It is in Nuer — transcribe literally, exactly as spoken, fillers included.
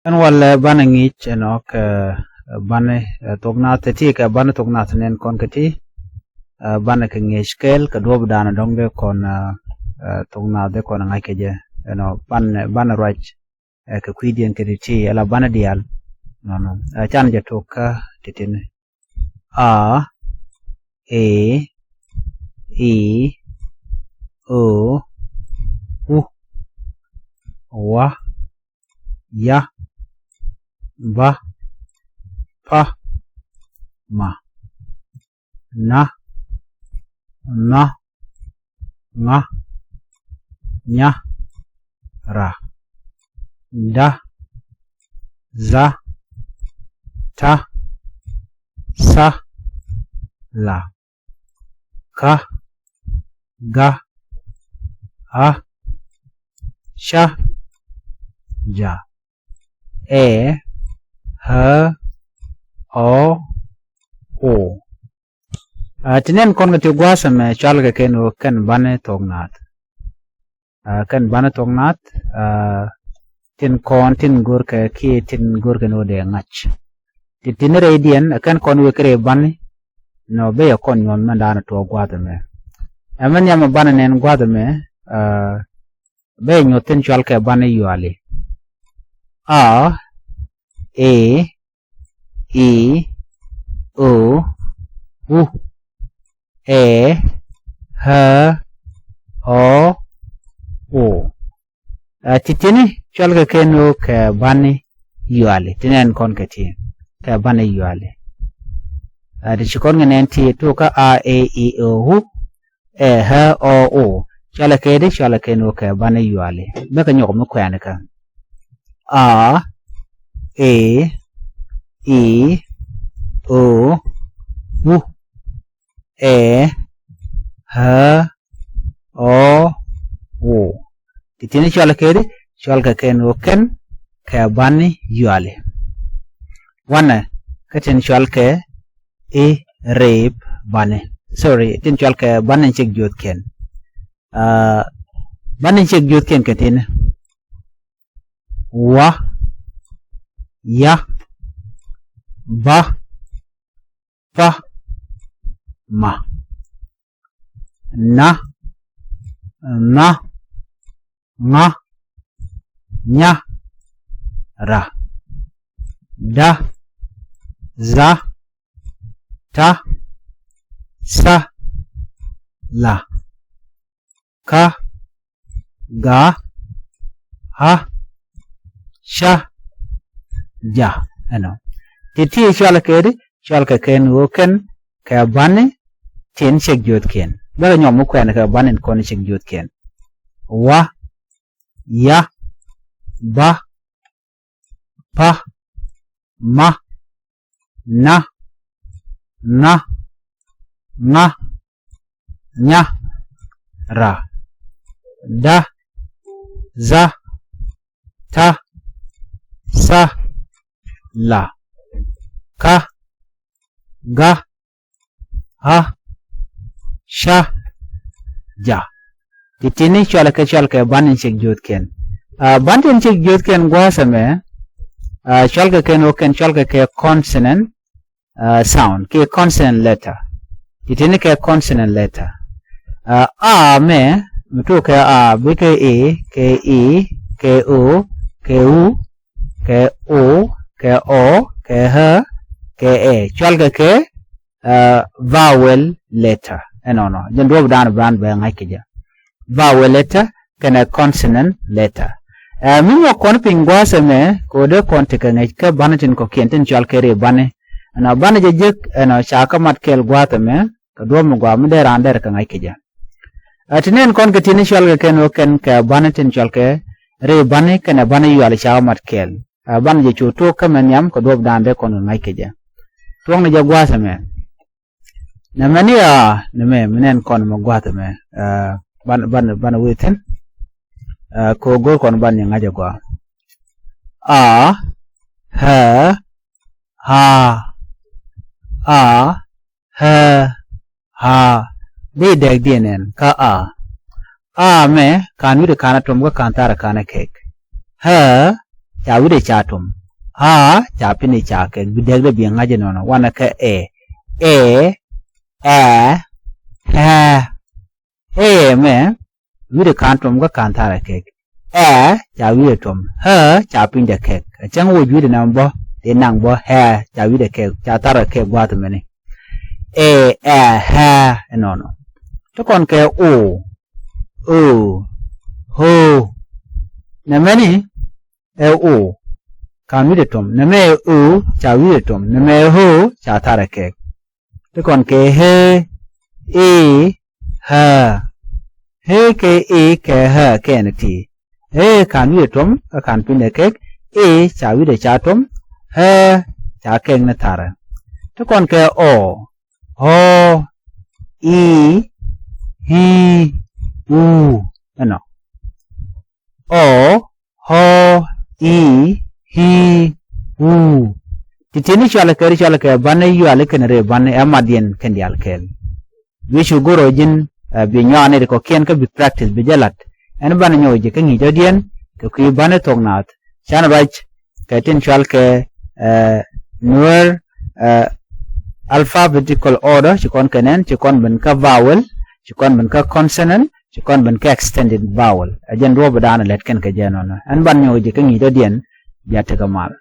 Ɛn walɛ banɛ ŋi̱i̱c ɛnɔ kɛ banɛ thok nath ti kɛ banɛ thok nath nɛn kɔn kɛ ti. Banɛ kɛ ŋi̱i̱c kɛl kɛ duɔp danɔ dɔŋ dee kɔn thok nath dee kɔn ŋa̱c kɛ jɛ ɛnɔ banɛ ruac kɛ kui̱diɛn kɛ ti ti ala banɛ diaal. Nɔnɔ can jɛ tok kä ti tini. A, e, i, o, u, wa, ya, ba, pa, ma, na, na, ŋa, nya, ra, da, za, ta, sa, la, ka, ga, a, ca, ja, ɛ, ɣä, ɔ, o. Ti nɛn kɔn kɛ ti gua̱a̱th ɛmɛ cual kɛ kɛn ɣöö kɛn banɛ thok nath. Kɛn banɛ thok nath tin kɔn tin görkɛ kiɛ tin görkɛ ni ɣöö dee ŋa̱c. Ti tin rɛydiɛn ɛ kɛn kɔn wek rɛy bani. Nɔ bɛ yɛ kɔn nyuɔ̱th mɛn daanɛ tuɔɔk gua̱a̱th ɛmɛ. Ɛmɛ nhiamɛ banɛ nɛn gua̱a̱th ɛmɛ bɛ yɛ nyuɔ̱th tin cual kɛ banɛ yuali. A, e, i, o, u, ɛ, ɣä, ɔ, o. Ti tini cual kɛ kɛn ɣöö kɛ bani yuali ti nɛn kɔn kɛ ti kɛ bani yuali. Ti ci kɔn kɛ nɛn ti tok kä a, e, i, o, u, ɛ, ɣä, ɔ, o. Cual kɛ di cual kɛn ɣöö kɛ bani yuali bɛ kɛ nyɔk mi kuɛn kä a, e, i, o, u, ɛ, ɣä, ɔ, o. Ti tin cual kɛ di cual kɛ kɛn ɣöö kɛn kɛ bani yuali. Wanɛ kä tin cual kɛ i rip bani. Sorry, tin cual kɛ bani cik juɔth kɛn. Bani cik juɔth kɛn kɛ tin wa, ya, ba, pa, ma, na, na, ŋa, nya, ra, da, za, ta, sa, la, ka, ga, ɣä, ca, ja. Ɛnɔ ti ti cual kɛ di cual kɛ kɛn ɣöö kɛn kɛ bani tin cik juɔth kɛn. Bɛ kɛ nyɔk mi kuɛn kɛ bani kɔn cik juɔth kɛn. Wa, ya, ba, pa, ma, na, na, ŋa, nya, ra, da, za, ta, sa, la, ka, ga, ɣä, ca, ja. Ti tini cual kɛ cual kɛ bani cik juɔth kɛn. Bani tin cik juɔth kɛn gua̱a̱th ɛmɛ cual kɛ kɛn ɣöö kɛn cual kɛ kɛ consonant sound kiɛ consonant letter. Ti tini kɛ consonant letter. A mɛ mi tok kɛ a bikɛ i kɛ i kɛ o kɛ u kɛ o kɛ ɔ kɛ ɣä kɛ ɛ cual kɛ kɛ vowel letter. Ɛnɔnɔ jɛn duɔp dan bran bɛ ŋa̱c kɛ jɛ. Vowel letter kɛnɛ consonant letter. Ɛ mi nyuɔk kɔn piny gua̱a̱th ɛmɛ kɛ ɣöö dee kɔn tekɛ ŋäc kä bani tin kɔ̱kiɛn tin cual kɛ ri bani. Ɛnɔ bani jɛ jek ɛnɔ ca kä mat kɛɛl gua̱a̱th ɛmɛ kɛ duɔ̱ɔ̱p mi gɔaa mi dee raan derɛ kɛ ŋa̱c kɛ jɛ. Ɛ ti nɛn kɔn kɛ tin cual kɛ kɛn ɣöö kɛn kɛ bani tin cual kɛ ri bani kɛnɛ bani yuali ca kä mat kɛɛl. Ɛ bani jɛ cu tok kä mɛ nhiam kɛ duɔ̱ɔ̱p dan dee kɔn kɛ ŋa̱c kɛ jɛ. Tuɔ̱ŋni jɛ gua̱a̱th ɛmɛ. Nɛmɛ ni a nɛmɛ mi nɛn kɔn mɛ gua̱a̱th ɛmɛ. Ban ban ban wee thi̱n. Kɛ ɣöö go̱r kɔn ban ni ŋa̱c ɛ gɔaa. A, ɣä, ɣaa. A, ɣä, ɣaa. Dee dɛk diɛn ɛn kä a. A mɛ ka̱n wi̱cdɛ ka̱n a tom kä ka̱n thaar a ka̱n a kɛk. Ɣä ca wi̱cdɛ ca tom. Aa, ca pi̱n i̱ ca kɛk, bi dɛkdɛ bi ŋa̱c inɔnɔ. Wanɛ kɛ ɛ. Ɛ, ɛ, ɛ. Ɛ mɛ wi̱cdɛ ka̱n tuɔm kä ka̱n tharɛ kɛk. Ɛ ca wi̱cdɛ tuɔm. Ɛ ca pi̱nydɛ kɛk. Ɛ cäŋ wä wi̱cdɛ nɛmɛ bä, ti naŋ bä, ɛ ca wi̱cdɛ kɛk, ca tharɛ kɛk gua̱a̱th mɛni. Ɛ, ɛ, ɛ, inɔnɔ. Ti kɔn kɛ o, o, o. Nɛmɛni ɛ o. Ka̱n wi̱cdɛ tuɔm. Nɛmɛ ɛ o, ca wi̱cdɛ tuɔm. Nɛmɛ ɛ o, ca tharɛ kɛk. Ti kɔn kɛ ɛ, ɛ, ɛ. Ɛ kɛ ɛ kɛ ɛ kɛn ti. Ɛ ka̱n wi̱cdɛ tuɔm, ɛ ka̱n pi̱nydɛ kɛk. Ɛ ca wi̱cdɛ ca tuɔm. Ɛ ca kɛk ni tharɛ. Ti kɔn kɛ ɔ, ɔ, i, i, u. Ɛnɔ. Ɔ, ɔ, i, i, u. Ti ti̱n i̱ cɔalɛ kɛ ri cɔalɛ kɛ banɛ yuali kɛn ri banɛ ɛ mat yɛn kɛn diaal kɛɛl. Wi̱c cu go̱r ɔ ji̱n, ɛ, bi nyɔaani ri kɔ̱kiɛn kä bi practice bi jɛ la̱t. Ɛn banɛ nyɔk ji̱ kä ŋi̱i̱c dɔ̱diɛn kɛ kui̱ banɛ thuɔ̱k naath. Canɛ ruac kɛ tin cɔal kɛ, ɛ, Nuer, ɛ, alphabetical order, ci kɔn kɛ nɛn, ci kɔn ben kä vowel, ci kɔn ben kä consonant, ci kɔn ben kä extended vowel. Ɛ jɛn duɔ̱ɔ̱p dan lɛt kɛn kɛ jɛ nɔnɔ. Ɛn banɛ nyɔk ji̱ kä ŋi̱i̱c dɔ̱diɛn, bia tekɛ mal.